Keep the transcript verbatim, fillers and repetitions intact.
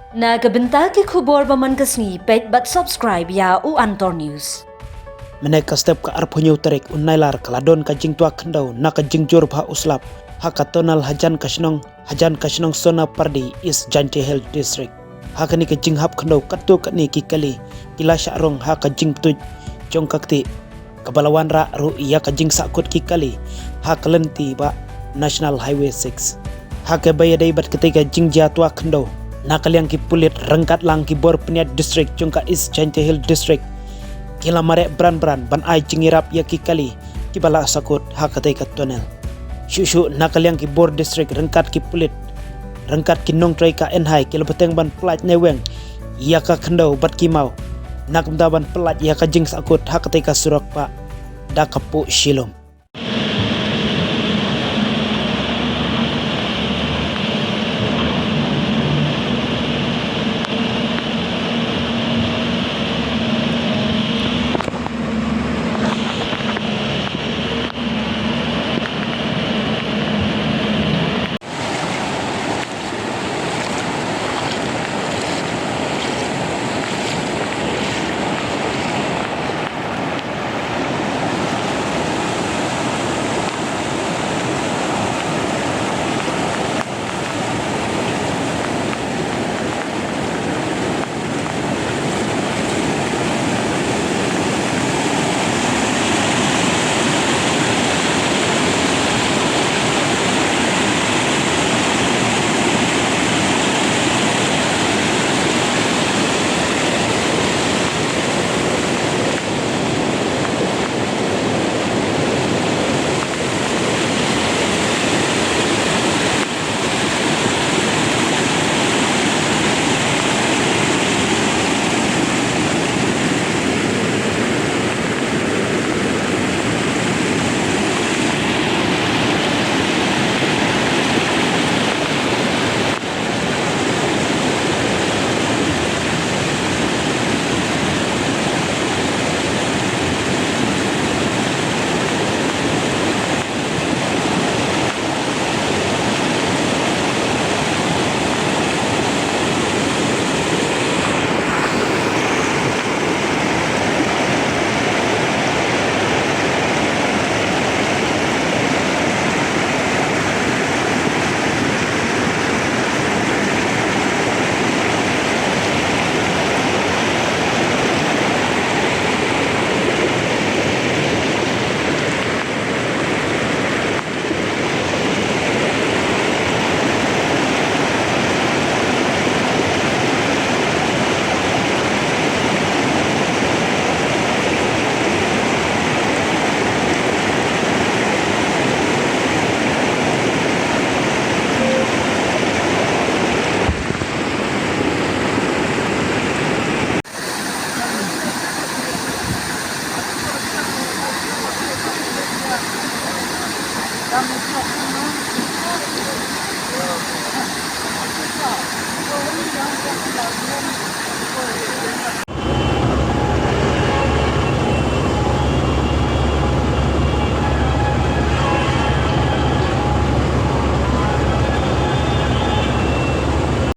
Na ka bynta ki khubor ba man ka sngi, peit bad subscribe ïa u Antor News. Mynne ka step ka arphew hynñiew tarik u Nailar ka la don ka jingtwa khyndew na ka jingjur bha u slap ha ka tunnel hajan ka shnong, hajan ka shnong Sonapardi, East Jaintia Hills District. Ha kane ka jinghap khyndew katto katne ki kali ki la shah rong ha ka jingpyntip jong ka kti, kaba la wanrah ruh ïa ka jingsahkut ki kali ha ka lynti ba National Highway six. Ha kaba ïadei bad katei ka jingjia twa khyndew, na ka liang ki pulit ryngkat lang ki bor pynïaid district jong ka East Jaintia Hills District, ki la mareh bran bran ban ai jingïarap ïa ki kali kiba la sahkut ha katei ka tunnel. Shuh shuh na ka liang ki bor district ryngkat ki pulit, ryngkat ki nongtrei ka N H I ki la bteng ban pyllait ne weng ïa ka khyndew bad ki maw, na ka bynta ban pyllait ïa ka jingsahkut ha katei ka surok ba da ka puh shilum.